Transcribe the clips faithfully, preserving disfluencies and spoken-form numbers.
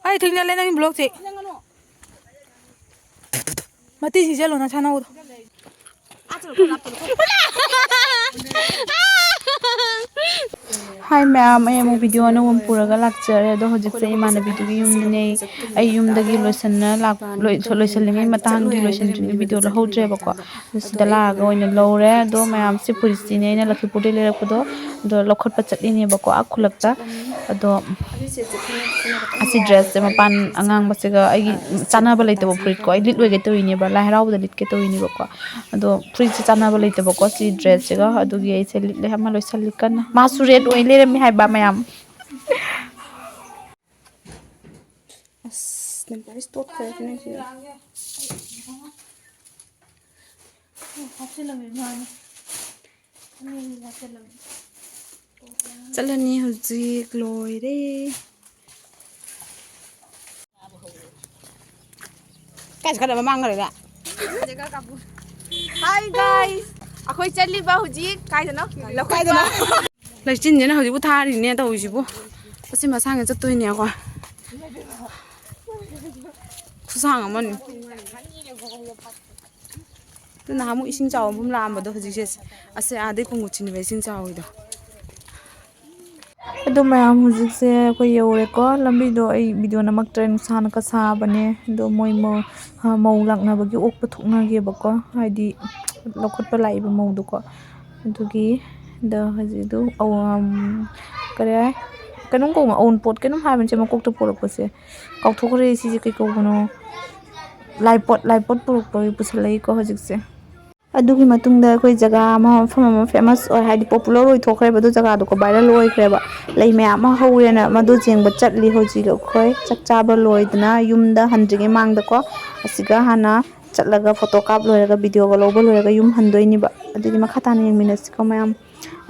ꯑꯩ ꯊꯦꯡꯅꯜꯂꯦ ꯅꯪꯒꯤ ꯕ꯭ꯂꯣꯛꯁꯦ꯫ ꯃꯇꯤꯁꯤ ꯆꯠꯂꯣ ꯅ ꯁꯥꯟꯅꯧꯗꯣ꯫ ꯍꯥꯏ ꯃꯌꯥꯝ, ꯑꯩ ꯑꯃꯨꯛ ꯚꯤꯗꯤꯑꯣ ꯑꯅꯧꯕ ꯑꯃ ꯄꯨꯔꯒ ꯂꯥꯛꯆꯔꯦ꯫ ꯑꯗꯣ ꯍꯧꯖꯤꯛꯁꯦ ꯏꯃꯥꯟꯅꯕꯤꯗꯨꯒꯤ ꯌꯨꯝꯗꯅꯦ꯫ ꯑꯩ ꯌꯨꯝꯗꯒꯤ ꯂꯣꯏꯁꯟꯅ ꯂꯥꯛ-, ꯂꯣꯏ-, ꯂꯣꯏꯁꯜꯂꯤꯉꯩ ꯃꯇꯥꯡꯒꯤ ꯂꯣꯏꯁꯟꯗ꯭ꯔꯤꯉꯩ ꯚꯤꯗꯤꯑꯣ ꯂꯧꯍꯧꯗ꯭ꯔꯦꯕꯀꯣ꯫ ꯑꯗꯣ ꯁꯤꯗ ꯂꯥꯛꯑꯒ ꯑꯣꯏꯅ ꯂꯧꯔꯦ꯫ ꯑꯗꯣ ꯃꯌꯥꯝꯁꯦ ꯐꯨꯔꯤꯠꯁꯤꯅꯦ ꯑꯩꯅ ꯂꯛꯈꯤꯄꯨꯔꯗꯒꯤ ꯂꯩꯔꯛꯄꯗꯣ꯫ ꯑꯗꯣ ꯂꯧꯈꯠꯄ ꯆꯠꯂꯤꯅꯦꯕꯀꯣ ꯑꯥ ꯈꯨꯜꯂꯛꯇ꯫ ꯑꯗꯣ ꯑꯁꯤ ꯗ꯭ꯔꯦꯁꯁꯦ ꯃꯄꯥꯟ ꯑꯉꯥꯡꯕꯁꯤꯒ ꯑꯩꯒꯤ ꯆꯥꯟꯅꯕ ꯂꯩꯇꯕ ꯐꯨꯔꯤꯠꯀꯣ꯫ ꯑꯩ ꯂꯤꯠꯂꯣꯏꯒꯦ ꯇꯧꯔꯤꯅꯦꯕ, ꯂꯥꯏ ꯍꯔꯥꯎꯕꯗ ꯂꯤꯠꯀꯦ ꯇꯧꯔꯤꯅꯦꯕꯀꯣ꯫ ꯑꯗꯣ ꯐꯨꯔꯤꯠꯁꯦ ꯆꯥꯟꯅꯕ ꯂꯩꯇꯕꯀꯣ ꯁꯤ ꯗ꯭ꯔꯦꯁꯁꯤꯒ꯫ ꯑꯗꯨꯒꯤ ꯑꯩꯁꯦ ꯂꯤꯠꯂꯦ꯫ ꯑꯃ ꯂꯣꯏꯁꯜꯂꯤ ꯀꯟꯅ꯫ ꯃꯥꯁꯨ ꯔꯦꯗ ꯑꯣꯏ ꯂꯩꯔꯝꯃꯤ ꯍꯥꯏꯕ ꯃꯌꯥꯝ꯫ ꯑꯁ, ꯅꯦꯜ ꯄꯥꯂꯤꯁ ꯇꯣꯠꯈ꯭ꯔꯦ ꯁꯤꯅ ꯁꯤꯗ꯫ ꯆꯠꯂꯅꯤ ꯍꯧꯖꯤꯛ, ꯂꯣꯏꯔꯦ꯫ ꯀꯥꯏ ꯆꯠꯈ꯭ꯔꯦ ꯃꯃꯥꯡ ꯈꯔꯗ? Hi guys, ꯑꯩꯈꯣꯏ ꯆꯠꯂꯤꯕ ꯍꯧꯖꯤꯛ ꯀꯥꯏꯗꯅꯣ? ꯂꯧꯈꯠꯄ꯫ ꯀꯥꯏꯗꯅꯣ? ꯂꯩꯆꯤꯟꯁꯤꯅ ꯍꯧꯖꯤꯛꯄꯨ ꯊꯥꯔꯤꯅꯦ ꯇꯧꯔꯤꯁꯤꯕꯨ꯫ ꯑꯁꯤ ꯃꯁꯥꯡꯅ ꯆꯠꯇꯣꯏꯅꯦꯀꯣ꯫ ꯈꯨꯁꯥꯡ ꯑꯃꯅꯤ꯫ ꯑꯗꯨ ꯅꯍꯥꯟꯃꯨꯛ ꯏꯁꯤꯡ ꯆꯥꯎꯕ ꯃꯐꯝ ꯂꯥꯛꯑꯝꯕꯗꯣ ꯍꯧꯖꯤꯛꯁꯦ ꯑꯁꯦ ꯑꯥꯗꯩ ꯀꯣꯡꯒꯨꯠꯁꯤꯅꯦꯕ ꯏꯁꯤꯡ ꯆꯥꯎꯔꯤꯗꯣ꯫ ꯑꯗꯣ ꯃꯌꯥꯝ ꯍꯧꯖꯤꯛꯁꯦ ꯑꯩꯈꯣꯏ ꯌꯧꯔꯦꯀꯣ꯫ ꯂꯝꯕꯤꯗꯣ ꯑꯩ ꯚꯤꯗꯤꯑꯣ ꯅꯝꯃꯛꯇ꯭ꯔꯦ, ꯅꯨꯡꯁꯥꯅ ꯀ ꯁꯥꯕꯅꯦ꯫ ꯑꯗꯣ ꯃꯣꯏ ꯃꯧ-, ꯍꯥ, ꯃꯧ ꯂꯥꯛꯅꯕꯒꯤ ꯑꯣꯛꯄ ꯊꯣꯛꯅꯒꯦꯕꯀꯣ, ꯍꯥꯏꯗꯤ ꯂꯧꯈꯠꯄ ꯂꯥꯛꯏꯕ ꯃꯧꯗꯣꯀꯣ꯫ ꯑꯗꯨꯒꯤ ꯗ ꯍꯧꯖꯤꯛ ꯑꯗꯨ ꯑꯧ-, ꯑꯝ, ꯀꯔꯤ ꯍꯥꯏ? ꯀꯩꯅꯣꯝ ꯀꯧꯕ ꯑꯋꯨꯟꯄꯣꯠ ꯀꯩꯅꯣꯝ ꯍꯥꯏꯕꯅꯤ ꯁꯦ ꯃꯀꯣꯛꯇ ꯄꯣꯔꯛꯄꯁꯦ꯫ ꯀꯥꯎꯊꯣꯛꯈ꯭ꯔꯦ ꯁꯤꯁꯦ ꯀꯩ ꯀꯧꯕꯅꯣ꯫ ꯂꯥꯏꯄꯣꯠ, ꯂꯥꯏꯄꯣꯠ ꯄꯨꯔꯛꯄꯒꯤ ꯄꯨꯁꯜꯂꯛꯏꯀꯣ ꯍꯧꯖꯤꯛꯁꯦ꯫ ꯑꯗꯨꯒꯤ ꯃꯇꯨꯡꯗ ꯑꯩꯈꯣꯏ ꯖꯒꯥ ꯑꯃ, ꯃꯐꯝ ꯑꯃ ꯐꯦꯃꯁ ꯑꯣꯏ, ꯍꯥꯏꯗꯤ ꯄꯣꯄꯨꯂꯔ ꯑꯣꯏꯊꯣꯛꯈ꯭ꯔꯦꯕ ꯑꯗꯨ ꯖꯒꯥꯗꯣꯀꯣ, ꯚꯥꯏꯔꯦꯜ ꯑꯣꯏꯈ꯭ꯔꯦꯕ꯫ ꯂꯩ ꯃꯌꯥꯝ ꯑꯃ ꯍꯧꯋꯦꯅ ꯃꯗꯨ ꯌꯦꯡꯕ ꯆꯠꯂꯤ ꯍꯧꯖꯤꯛ ꯑꯩꯈꯣꯏ꯫ ꯆꯥꯛ ꯆꯥꯕ ꯂꯣꯏꯗꯅ ꯌꯨꯝꯗ ꯍꯟꯗ꯭ꯔꯤꯉꯩ ꯃꯥꯡꯗꯀꯣ, ꯑꯁꯤꯒ ꯍꯥꯟꯅ ꯆꯠꯂꯒ ꯐꯣꯇꯣ ꯀꯥꯞ ꯂꯣꯏꯔꯒ ꯚꯤꯗꯤꯑꯣꯒ ꯂꯧꯕ ꯂꯣꯏꯔꯒ ꯌꯨꯝ ꯍꯟꯗꯣꯏꯅꯦꯕ꯫ ꯑꯗꯨꯗꯤ ꯃꯈꯥ ꯇꯥꯅ ꯌꯦꯡꯃꯤꯟꯅꯁꯤꯀꯣ ꯃꯌꯥꯝ꯫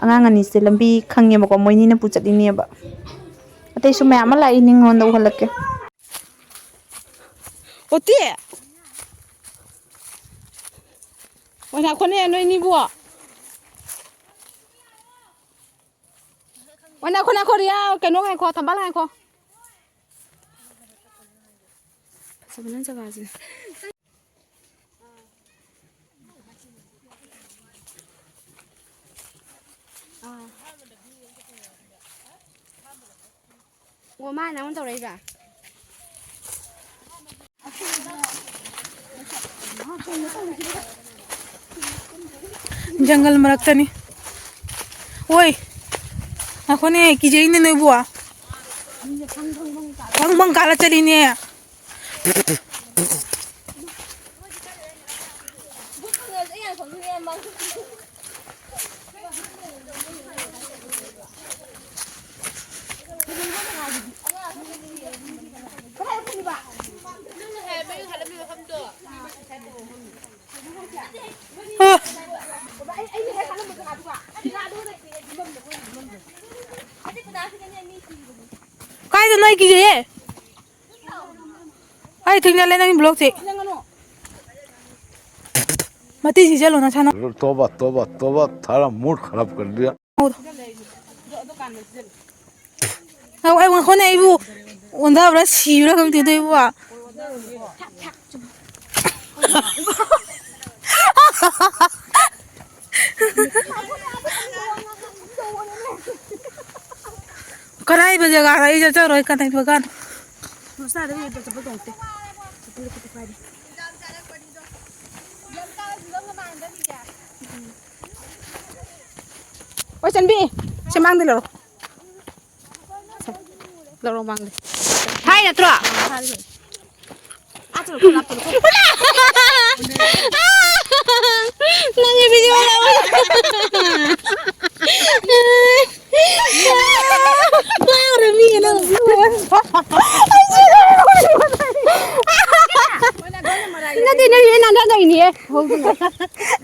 ꯑꯉꯥꯡ ꯑꯅꯤꯁꯦ ꯂꯝꯕꯤ ꯈꯪꯉꯦꯕꯀꯣ, ꯃꯣꯏꯅꯤꯅ ꯄꯨ ꯆꯠꯂꯤꯅꯦꯕ꯫ ꯑꯇꯩꯁꯨ ꯃꯌꯥꯝ ꯑꯃ ꯂꯥꯛꯏ, ꯅꯉꯣꯟꯗ ꯎꯍꯜꯂꯛꯀꯦ꯫ ꯑꯣꯇꯤ! ꯑꯣ, ꯉꯥꯏꯈꯣꯅꯦ, ꯅꯣꯏꯅꯤꯕꯨ꯫ ꯑꯣ, ꯉꯥꯏꯈꯣ, ꯉꯥꯏꯈꯣ, ꯔꯤꯌꯥ, ꯀꯩꯅꯣ ꯉꯥꯏꯈꯣ, ꯊꯝꯕꯥꯜ ꯉꯥꯏꯈꯣ꯫ ꯐꯖꯕꯅ ꯖꯒꯥꯁꯦ꯫ ꯑꯥ꯫ ꯑꯣ, ꯃꯥꯅ ꯅꯪꯉꯣꯟꯗ ꯇꯧꯔꯛꯏꯕ? ꯖꯪꯒꯜ ꯃꯔꯛꯇꯅꯤ꯫ ꯑꯣꯏ, ꯉꯥꯏꯈꯣꯅꯦ, ꯀꯤꯖꯩꯅꯦ ꯅꯣꯏꯕꯨ꯫ ꯐꯪ ꯐꯪ ꯀꯥꯜꯂ ꯆꯠꯂꯤꯅꯦ꯫ ꯀꯥꯏꯗꯅꯣ ꯑꯩ ꯀꯤꯖꯩꯌꯦ꯫ ꯑꯩ ꯊꯦꯡꯅꯔꯦ ꯅꯪꯒꯤ ꯕ꯭ꯂꯣꯛꯁꯦ꯫ ꯃꯇꯤ ꯁꯤꯖꯜꯂꯣ ꯅꯁꯥꯅ꯫ तौबा तौबा तौबा, थारा मूड खराब कर दिया। ꯑꯧ, ꯑꯩ ꯉꯥꯏꯈꯣꯅꯦ, ꯑꯩꯕꯨ ꯑꯣꯟꯊꯕ꯭ꯔꯥ ꯁꯤꯕ꯭ꯔꯥ ꯈꯪꯗꯦꯗ ꯏꯕꯨ꯫ ꯀꯔꯥꯏꯕ ꯖꯒꯥꯗ ꯑꯩ ꯆꯠꯆꯔꯣꯏ ꯀꯗꯥꯏ ꯕꯒꯥꯟ꯫ ꯃꯁꯥꯗ ꯎꯏꯌꯦ, ꯆꯠꯄ ꯇꯣꯡꯇꯦ꯫ ꯆꯠꯄ ꯂꯦꯞꯄ ꯀꯥꯏꯗꯦ꯫ ꯑꯣꯏ ꯆꯟꯕꯤ, ꯁꯤ ꯃꯥꯡꯗ ꯂꯧꯔꯣ꯫ ꯂꯧꯔꯣ ꯃꯥꯡꯗ꯫ ꯍꯥꯏ ꯅꯠꯇ꯭ꯔꯣ? ꯅꯪꯒꯤ video ꯂꯧꯔꯣ꯫ ꯅꯠꯇꯦ, ꯅꯪ ꯅꯥꯟꯊꯗꯧꯔꯤꯅꯤꯍꯦ꯫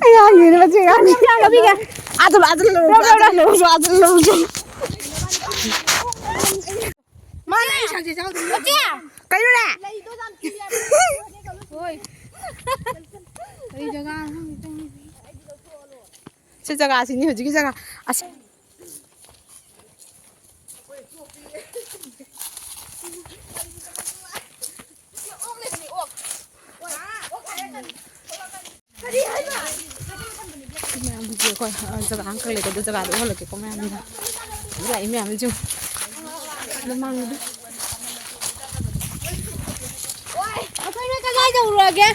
ꯑꯩ ꯍꯥꯏꯅꯤꯡꯉꯤꯅꯦ ꯃꯁꯤ ꯑꯉꯥꯡꯁꯦ꯫ ꯑꯥꯗ ꯂꯧ, ꯑꯥꯗ ꯂꯧ, ꯑꯥꯗ ꯂꯧ, ꯑꯥꯗ ꯂꯧ꯫ ꯃꯥꯅ ꯑꯩ ꯁꯛꯁꯦ ꯆꯥꯎꯗ꯭ꯔꯤ꯫ ꯀꯩꯅꯣꯅꯦ? ꯍꯣꯏ꯫ ꯀꯔꯤ ꯖꯒꯥꯅꯣ ꯈꯪꯗꯦ꯫ ꯁꯤ ꯖꯒꯥꯁꯤꯅꯤ ꯍꯧꯖꯤꯛꯀꯤ ꯖꯒꯥ꯫ ꯑꯁ꯫ ꯃꯌꯥꯝꯒꯤꯁꯦ ꯑꯩꯈꯣꯏ, ꯑ, ꯖꯒꯥ ꯑꯃꯈꯛ ꯂꯩꯀꯣ, ꯑꯗꯨ ꯖꯒꯥꯗꯣ ꯎꯍꯜꯂꯛꯀꯦꯀꯣ ꯃꯌꯥꯝꯗ꯫ ꯂꯥꯛꯏ ꯃꯌꯥꯝꯁꯦ ꯌꯦꯡꯉꯨ꯫ ꯃꯃꯥꯡꯒꯤꯗꯣ꯫ ꯑꯩꯈꯣꯏꯅ ꯀꯗꯥꯏꯗ ꯎꯔꯒꯦ?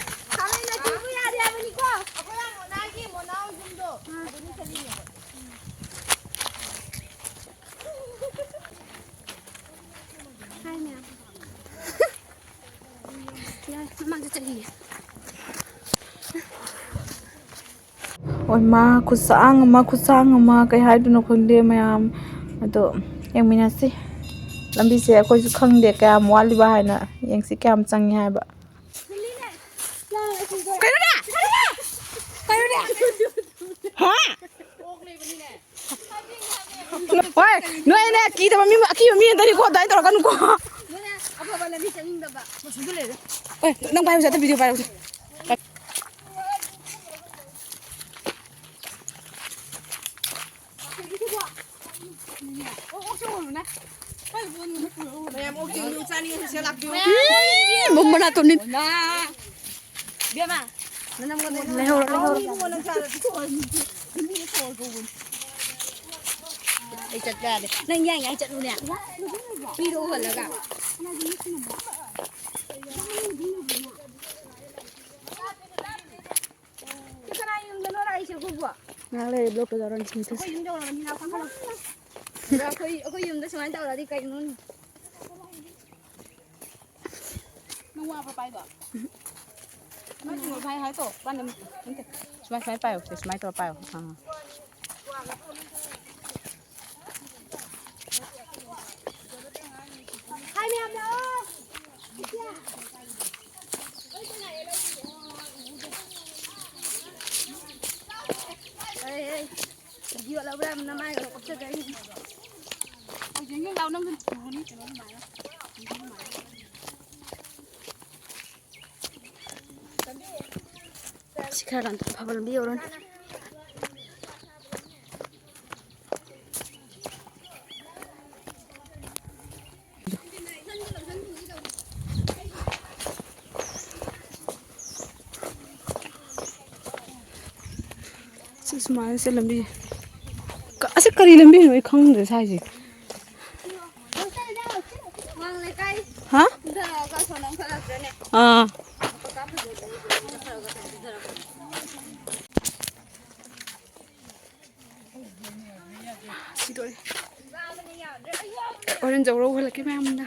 ꯍꯥꯏꯅꯦ꯫ ꯌꯥꯔꯦ, ꯃꯃꯥꯡꯗ ꯆꯠꯈꯤꯒꯦ꯫ ꯑꯣꯏꯃꯥ, ꯈꯨꯠꯁꯥꯡ ꯑꯃ, ꯈꯨꯠꯁꯥꯡ ꯑꯃ, ꯀꯩ ꯍꯥꯏꯗꯣꯏꯅꯣ ꯈꯪꯗꯦ ꯃꯌꯥꯝ꯫ ꯑꯗꯣ ꯌꯦꯡꯃꯤꯟꯅꯁꯤ꯫ ꯂꯝꯕꯤꯁꯦ ꯑꯩꯈꯣꯏꯁꯨ ꯈꯪꯗꯦ ꯀꯌꯥꯝ ꯋꯥꯠꯂꯤꯕ ꯍꯥꯏꯅ, ꯌꯦꯡꯁꯤ ꯀꯌꯥꯝ ꯆꯪꯉꯤ ꯍꯥꯏꯕ꯫ ꯀꯩꯅꯣꯅꯦ? ꯀꯩꯅꯣꯅꯦ? ꯍꯥ? ꯍꯣꯏ, ꯅꯣꯏꯅꯦ, ꯀꯤꯗꯕ ꯃꯤ, ꯑꯀꯤꯕ ꯃꯤ ꯑꯝꯇꯅꯤꯀꯣ, ꯑꯗꯨꯃꯥꯏꯅ ꯇꯧꯔꯛꯀꯅꯨꯀꯣ꯫ ꯅꯣꯏꯅ ꯑꯐꯕ ꯂꯝꯕꯤ ꯆꯠꯅꯤꯡꯗꯕ꯫ ꯍꯣꯏ, ꯅꯪ ꯄꯥꯏꯔꯨꯁꯦ, ꯑꯗꯨ video ꯄꯥꯏꯔꯨꯁꯦ꯫ ꯃꯌꯥꯝ ꯑꯣꯛ ꯆꯤꯡꯗꯨ ꯆꯥꯅꯤꯡꯉꯗꯤ ꯁꯤꯗ ꯂꯥꯛꯄꯤꯌꯨ꯫ ꯃꯨꯟꯕ ꯅꯥꯇꯣꯟꯅꯤ꯫ ꯏꯕꯦꯝꯃ, ꯅꯅꯝꯒ ꯂꯩꯍꯧꯔꯣ, ꯂꯩꯍꯧꯔꯣ꯫ ꯏꯕꯨꯡꯉꯣ ꯅꯪ ꯆꯥꯔꯗꯤ ꯊꯣꯛꯑꯣꯏ꯫ ꯏꯕꯨꯡꯉꯣ ꯊꯣꯛꯑꯣꯏ ꯀꯧꯕꯅꯤ꯫ ꯑꯩ ꯆꯠꯄ ꯌꯥꯗꯦ꯫ ꯅꯪ ꯌꯥꯏ ꯌꯥꯏ ꯆꯠꯂꯨꯅꯦ꯫ ꯄꯤꯔꯛꯑꯣ ꯍꯜꯂꯒ꯫ ꯁꯤ ꯀꯅꯥ ꯌꯨꯝꯗꯅꯣ ꯂꯥꯛꯏꯁꯦ ꯑꯩꯈꯣꯏꯕꯨ? ꯉꯥꯏꯍꯥꯛ ꯂꯩꯔ block ꯇꯧꯔꯅꯤ꯫ ꯑꯩꯈꯣꯏ ꯌꯨꯝ ꯌꯧꯔꯕꯅꯤ, ꯉꯥꯏꯍꯥꯛ ꯀꯥꯈꯠꯂꯣ꯫ ꯑꯗꯣ ꯑꯩꯈꯣꯏ, ꯑꯩꯈꯣꯏ ꯌꯨꯝꯗ ꯁꯨꯃꯥꯏꯅ ꯇꯧꯔꯗꯤ ꯀꯩꯅꯣꯅꯦ? ꯅꯪ ꯋꯥꯕ꯭ꯔꯣ ꯄꯥꯏꯕ? ꯅꯪ ꯋꯥꯕ꯭ꯔꯣ ꯄꯥꯏ ꯍꯥꯏꯗꯣ? ꯄꯥꯟꯗ ꯅꯠꯇꯦ꯫ ꯁꯨꯃꯥꯏ, ꯁꯨꯃꯥꯏ ꯄꯥꯏꯌꯣ, ꯁꯦ, ꯁꯨꯃꯥꯏ ꯇꯧꯔ ꯄꯥꯏꯌꯣ꯫ ꯑꯥ꯫ ꯍꯥꯏ ꯃꯌꯥꯝ ꯂꯥꯛꯑꯣ꯫ ꯑꯩ, ꯑꯩ, video ꯂꯧꯕ ꯌꯥꯝ ꯅꯃꯥꯏꯒ ꯄꯛꯆꯗꯣꯏꯅꯤ꯫ ꯍꯧꯖꯤꯛ ꯌꯦꯡ ꯂꯥꯎ, ꯅꯪꯁꯨ ꯇꯨꯅꯤ ꯀꯩꯅꯣ ꯑꯗꯨꯃꯥꯏꯅ꯫ ꯁꯤ ꯈꯔ ꯂꯥꯟꯊꯣꯛ ꯐꯕ ꯂꯝꯕꯤ ꯌꯧꯔꯅꯤ꯫ ꯁꯨꯃꯥꯏꯅ ꯁꯦ ꯂꯝꯕꯤ꯫ ꯀ-, ꯑꯁꯤ ꯀꯔꯤ ꯂꯝꯕꯤꯅꯣ? ꯑꯩ ꯈꯪꯗ꯭ꯔꯦ ꯁ꯭ꯋꯥꯏꯁꯦ꯫ ꯍꯥ? ꯑꯥ꯫ ꯁꯤꯗꯣꯔꯦ꯫ ꯍꯣꯔꯦꯟ ꯖꯧꯔ ꯎꯍꯜꯂꯛꯀꯦ ꯃꯌꯥꯝꯗ꯫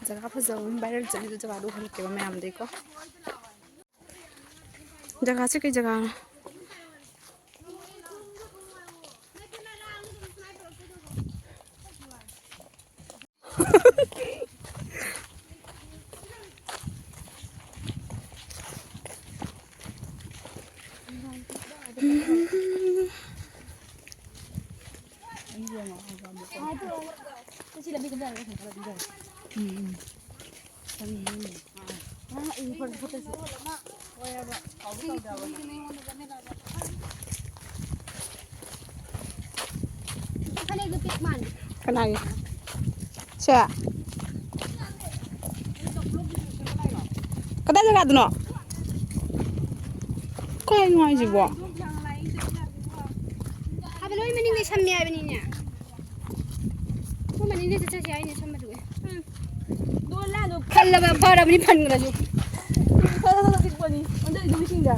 ꯖꯒꯥ ꯐꯖꯕ ꯑꯃ viral ꯆꯠꯂꯤꯗꯣ, ꯖꯒꯥꯗꯣ ꯎꯍꯜꯂꯛꯀꯦꯕ ꯃꯌꯥꯝꯗꯩꯀꯣ꯫ ꯖꯒꯥꯁꯦ ꯀꯩ ꯖꯒꯥꯅꯣ? ꯀꯅꯥꯒꯤ? ꯁꯦ꯫ ꯀꯗꯥꯏ ꯖꯒꯥꯗꯅꯣ? ꯀꯩꯅꯣ ꯍꯥꯏꯁꯤꯕꯣ? ꯍꯥꯏꯕ ꯂꯣꯏ ꯃꯅꯤꯡꯗꯩ ꯁꯝꯃꯦ ꯍꯥꯏꯕꯅꯤꯅꯦ꯫ ꯃꯣꯏ ꯃꯅꯤꯡꯗꯩ ꯆꯠꯆꯁꯦ ꯍꯥꯏꯅꯦ ꯁꯝꯕꯗꯨꯒꯤ꯫ ꯎꯝ꯫ ꯈꯜꯂꯕ ꯐꯔꯕꯅꯤ ꯐꯟꯈ꯭ꯔꯁꯨ꯫ ꯈꯜꯂꯒ ꯄꯤꯛꯄꯅꯤ꯫ ꯑꯗꯨ ꯏꯗꯨ ꯏꯁꯤꯡꯗ꯫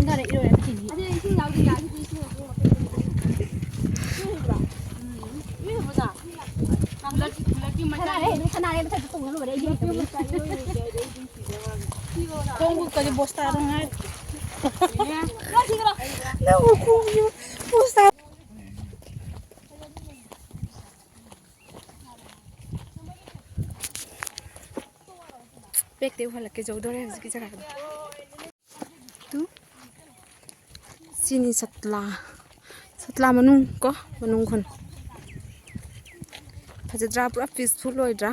ꯏꯟꯊꯔ ꯏꯔꯣꯏꯔ ꯄꯤꯛꯏꯅꯤ꯫ ꯑꯗꯨ ꯏꯁꯤꯡ ꯌꯥꯎꯗ꯭ꯔꯤ ꯌꯥ꯫ ꯑꯗꯨꯗꯤ ꯏꯁꯤꯡ ꯌꯥꯎꯗ꯭ꯔꯤ ꯃꯈꯜ ꯂꯩ꯫ ꯏꯔꯨꯕ꯭ꯔꯣ? ꯎꯝ꯫ ꯏꯔꯨꯕ꯭ꯔꯣ? ꯁꯅꯥꯔꯦ, ꯁꯅꯥꯔꯦ, ꯃꯊꯛꯇ ꯇꯣꯡꯉ ꯂꯣꯏꯔꯦ, ꯑꯩꯗꯤ ꯍꯩꯇꯕꯅꯤꯅ꯫ ꯈꯣꯡꯎꯞꯀꯗꯤ ꯕꯣꯁꯇꯥꯗ ꯉꯥꯏ꯫ ꯅꯪꯕꯨ ꯈꯣꯡꯎꯞ ꯕꯣꯁꯇꯥ꯫ ꯕꯦꯛꯇ ꯎꯍꯜꯂꯛꯀꯦ, ꯌꯧꯗꯣꯔꯦ ꯍꯧꯖꯤꯛꯀꯤ ꯖꯒꯥꯗꯣ꯫ ꯇꯨ꯫ ꯁꯤꯅꯤ ꯁꯠꯂꯥ꯫ ꯁꯠꯂꯥ ꯃꯅꯨꯡ ꯀꯣ, ꯃꯅꯨꯡ ꯈꯨꯟ꯫ ꯐꯖꯗ꯭ꯔꯥ? ꯄꯨꯔꯥ peaceful ꯑꯣꯏꯗ꯭ꯔꯥ?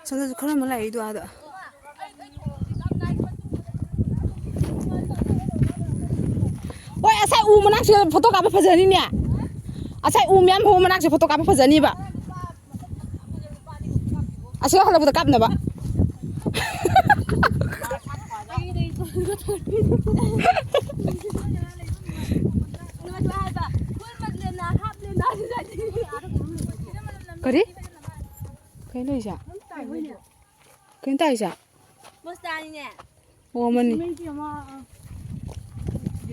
ꯁꯣꯝꯗꯁꯨ ꯈꯔ ꯑꯃ ꯂꯥꯛꯏꯗꯣ ꯑꯥꯗ꯫ ꯍꯣꯏ, ꯉꯁꯥꯏ ꯎ ꯃꯅꯥꯛꯁꯤꯗ ꯐꯣꯇꯣ ꯀꯥꯞꯄ ꯐꯖꯅꯤꯅꯦ꯫ ꯉꯁꯥꯏ ꯎ ꯃꯌꯥꯝ ꯍꯧꯕ ꯃꯅꯥꯛꯁꯤꯗ ꯐꯣꯇꯣ ꯀꯥꯞꯄ ꯐꯖꯅꯤꯕ꯫ ꯑꯁꯤꯒ ꯍꯜꯂꯛꯄꯗ ꯀꯥꯞꯅꯕ꯫ ꯀꯔꯤ? ꯀꯩꯅꯣ ꯇꯧꯔꯤꯁꯦ? ꯀꯩꯅꯣ ꯇꯧꯔꯤꯁꯦ? ꯃꯣꯁꯇꯥꯅꯤꯅꯦ꯫ ꯑꯣ, ꯑꯃꯅꯤ꯫ ꯃꯩꯒꯤ ꯑꯃ, ꯑ,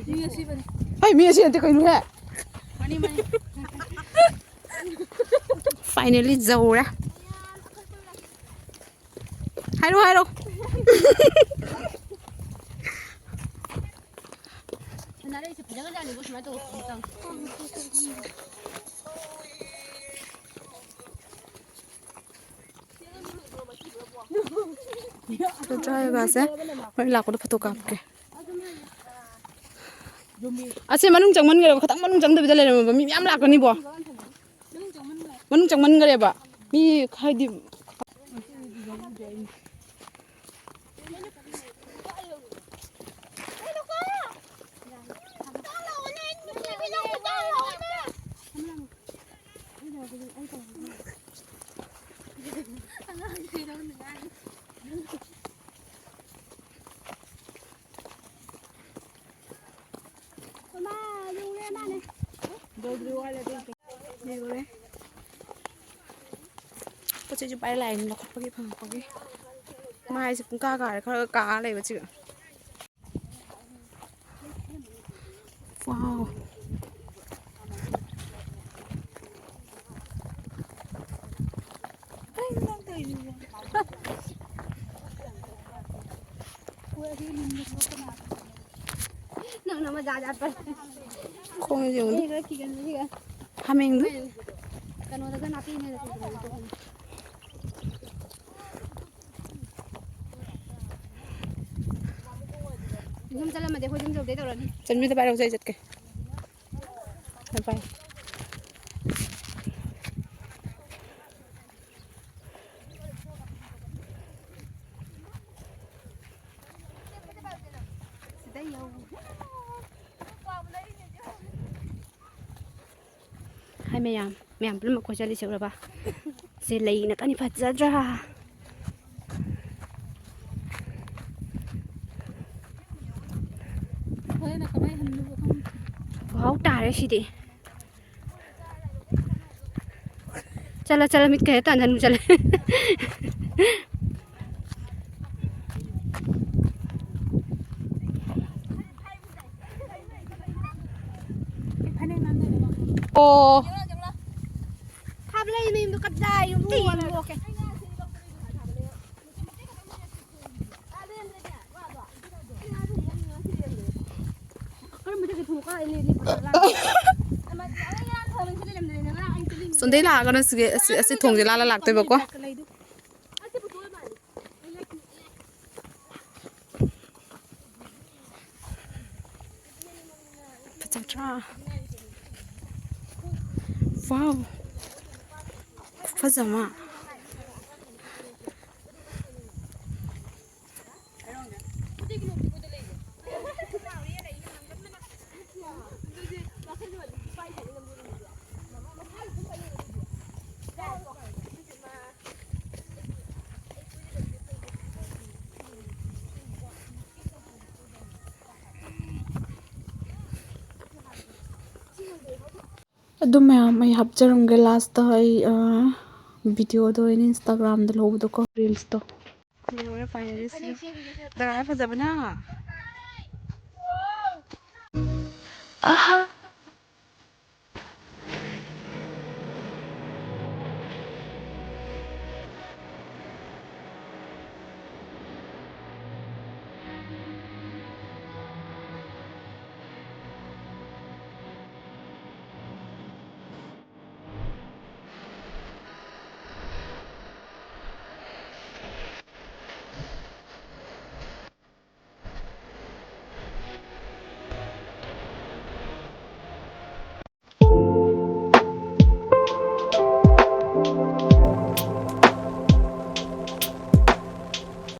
ꯃꯤ ꯑꯁꯤꯕꯅꯤ꯫ ꯍꯩ, ꯃꯤ ꯑꯁꯤ ꯅꯠꯇꯦ ꯀꯩꯅꯣꯍꯦ? Money, money. Finally ꯌꯧꯔꯦ꯫ ꯍꯥꯏꯔꯣ, ꯍꯥꯏꯔꯣ꯫ ꯁꯥꯟꯅꯔꯛꯏꯁꯦ ꯐꯖꯒ꯭ꯔꯖꯥꯠꯅꯤꯕꯣ, ꯁꯨꯃꯥꯏꯅ ꯇꯧꯕ꯫ ꯆꯥꯔꯒꯁꯦ ꯍꯣꯔꯦꯟ ꯂꯥꯛꯄꯗ ꯐꯣꯇꯣ ꯀꯥꯞꯀꯦ꯫ ꯑꯁꯤ ꯃꯅꯨꯡ ꯆꯪꯃꯟꯈ꯭ꯔꯦꯕ, ꯈꯤꯇꯪ ꯃꯅꯨꯡ ꯆꯪꯗꯕꯤꯗ ꯂꯩꯔꯝꯃꯕ ꯃꯤ ꯃꯌꯥꯝ ꯂꯥꯛꯀꯅꯤꯕꯣ꯫ ꯃꯅꯨꯡ ꯆꯪꯃꯟꯈ꯭ꯔꯦꯕ ꯃꯤ, ꯍꯥꯏꯗꯤ꯫ ꯌꯧꯔꯦ꯫ ꯄꯣꯠ ꯆꯩꯁꯨ ꯄꯥꯏꯔ ꯂꯥꯛꯏꯅꯤ, ꯂꯧꯈꯠꯄꯒꯤ ꯐꯪꯉꯛꯄꯒꯤ꯫ ꯃꯥꯏꯁꯦ ꯄꯨꯡꯀꯥ ꯀꯥꯔꯦ, ꯈꯔ ꯀꯥ ꯂꯩꯕ ꯁꯤꯒ꯫ Wow. ꯅꯪꯅ ꯃꯖꯥ ꯖꯥꯠ ꯄꯥꯏ꯫ ꯈꯣꯡꯁꯦ ꯌꯦꯡꯉꯨ꯫ ꯑꯩ ꯈꯔ ꯀꯤꯒꯟꯕꯁꯤꯒ꯫ ꯍꯥꯃꯦꯡꯗꯨ꯫ ꯀꯩꯅꯣꯗꯒ ꯅꯥꯄꯤꯅꯦꯅ ꯇꯧꯕꯅꯦ꯫ ꯌꯨꯝ ꯆꯠꯂꯝꯃꯗꯤ ꯑꯩꯈꯣꯏ ꯌꯨꯝ ꯌꯧꯗꯣꯏ ꯇꯧꯔꯅꯤ꯫ ꯆꯟꯕꯤꯗ ꯄꯥꯏꯔꯛꯎꯁꯦ, ꯑꯩ ꯆꯠꯀꯦ꯫ ꯄꯥꯏ꯫ ꯍꯥꯏ ꯃꯌꯥꯝ, ꯃꯌꯥꯝ ꯄꯨꯝꯅꯃꯛ ꯀꯣꯏ ꯆꯠꯂꯤꯁꯦ ꯎꯔꯕ? ꯁꯦ ꯂꯩꯅ ꯀꯅꯤ ꯐꯖꯗ꯭ꯔꯥ? ꯍꯣꯔꯦꯟ ꯀꯃꯥꯏ ꯍꯟꯗꯣꯏꯅꯣ ꯈꯪꯗꯦ꯫ ꯋꯥꯎ ꯇꯥꯔꯦ ꯁꯤꯗꯤ꯫ ꯆꯠꯂꯣ, ꯆꯠꯂꯣ, ꯃꯤꯠ ꯀꯩ ꯇꯥꯟꯖꯟ ꯆꯠꯂꯦ꯫ ꯑꯣ꯫ ꯊꯥꯕ ꯂꯩ ꯃꯌꯨꯝꯗꯣ ꯀꯗꯥꯏ ꯌꯨꯝ ꯇꯤꯡꯉꯣ꯫ ꯁꯣꯝꯗꯩ ꯂꯥꯛꯑꯒꯅ ꯁꯤꯒꯤ, ꯑꯁꯤ, ꯑꯁꯤ ꯊꯣꯡꯁꯦ ꯂꯥꯜꯂ ꯂꯥꯛꯇꯣꯏꯕꯀꯣ꯫ ꯐꯖꯗ꯭ꯔꯥ? ꯋꯥꯎ! ꯈꯨꯐꯖ ꯑꯃ꯫ ꯑꯗꯨ ꯃꯌꯥꯝ ꯑꯩ ꯍꯥꯞꯆꯔꯝꯒꯦ꯫ ꯂꯥꯁꯇ ꯑꯩ, ꯑ, ꯚꯤꯗꯤꯑꯣꯗꯣ ꯑꯩꯅ ꯏꯟꯁꯇꯥꯒ꯭ꯔꯥꯝꯗ ꯂꯧꯕꯗꯣꯀꯣ, ꯔꯤꯜꯁꯇꯣ꯫ ꯌꯦꯡꯉꯨꯔꯦ finally ꯁꯤ ꯗꯔꯥꯏ ꯐꯖꯕꯅ꯫ ꯑꯍꯥ꯫